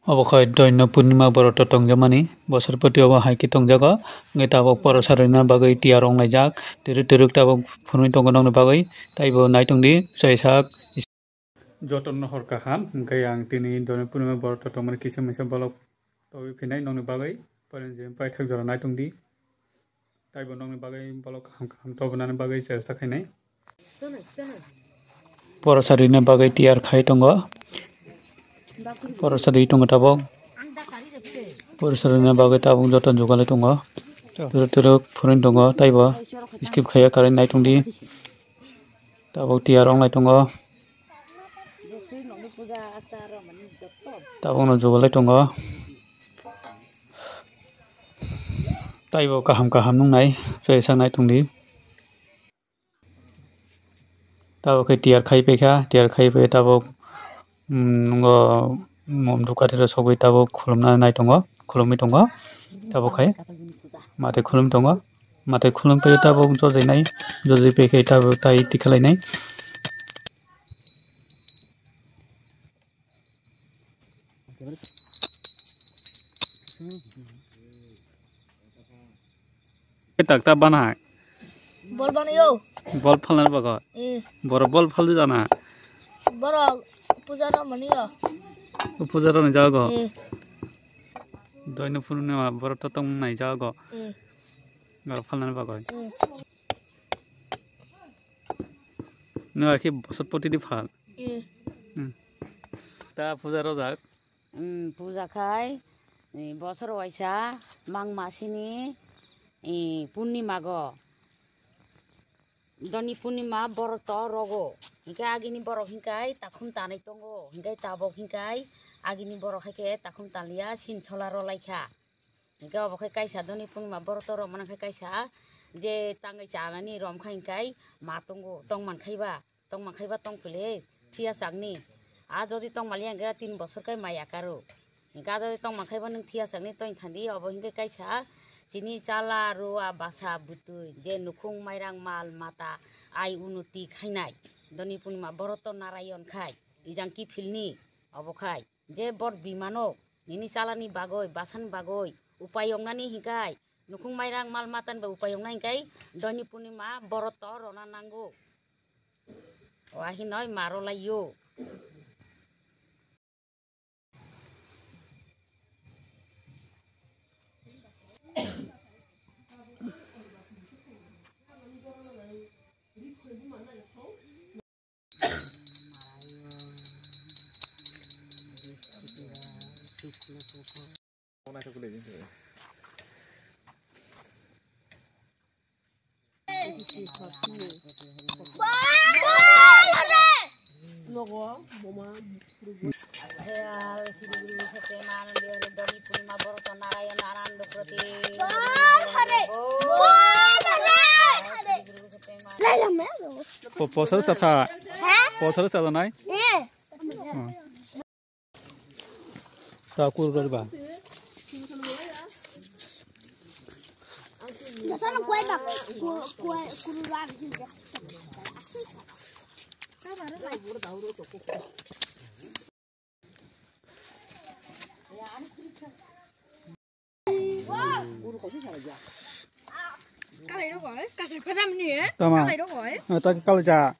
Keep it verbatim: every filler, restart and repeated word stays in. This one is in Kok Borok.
Obo khai Doino Purnima borok to tongjakmani, bosor poti obo hai khe tongjago. Wngkhe tabok porsa rwna bagwi tiyar wnglaijak, twrwk twrwk tabok phunui tongo nokni bagwi, taibo nai tongdi chwraisa. Jotono hor kaham, hwnkhe ang tini Doino Purnima borok to tongmani kisa misa vlog tobwi phinai nokni bagwi, poilani je paithak jora nai tongdi. Taibo nokni bagwi vlog kaham kaham tobonani bagwi chesta khainai. Porsa rwna bagwi tiyar khai tongo. Porsa rwi tongo tabok. Porsa rwna bagwi tabok joto jugalwi tongo. Twrwk twrwk phunui tongo taibo skip khaiya karwi nai tongdi. Tabok tiyar wnglai tongo. Tabokno jugalai tongo. Taibo kaham kaham nwngnai, chwrai saknai tongdi. Tabok khe tiyar khai paikha, tiyar khai pai tabok, mm, nwngo mom dukati rok sogwi tabok khulumna nai tongo, khulumwi tongo. Tabok khai matwi khulumwi tongo, matwi khulumwi pai tabok jojainai, jojai pai khe tabok tai tikhlainai. Takta bana hai. Bol banayo. Bol phalna bago. Eh. Borok bol phal jana. Borok puja rok mani yo. O puja rok ni jago. Eh. Doino phunu ne borok to tong nai jago. Eh. Borok phalna bago. Eh. No akhe bosor poti di phal. Eh. Hmm. Ta puja rojak. Hmm, puja khai, eh, bosor waisa mang masini, eh, purnima go. Doni purnima borok to rogo. Hinkhe agini borok hinkai takhum tanai tongo. Hinkai tabok hinkai agini borok haikhe takhum tanliya sin sola rolaikha. Hinkhe obo khai kaisa doni purnima borok to romana khai kaisa je tangwi chanani rom khai hinkai ma tongo, tong mankhaiba. Tongma khaiba tong phile, phiya chakni. A jodi tongma liya hwnkhe tin bosor kai mai yakaro. Hwnkhe a jodi tongma khaiba nwng phiya chakni tong thandi, obo hwnkhe kaisa chini chala rua basa bwtwi je nukhung mairang mal mata ai unoti khainai. Doni purnima borok to narayon khai, ijang kiphilni obo khai. Je bor bimano nini chalani bagwi, basani bagwi upai wngnani hwnkhe, nukhung mairang mal matani bai upai wngnai hwnkhe doni purnima borok to rona nango. Wahi noi maro lai yo. Po-, posal chatha. Ha? Posal chatha nai? Eh. Hmm. Ta kur gari ba. Jotono kuai ba, ku-, kuai, kuru ran. Kalai rokoi, kasar kadam ni, eh? Tama. Kalai rokoi. Ah, tak kalai ja.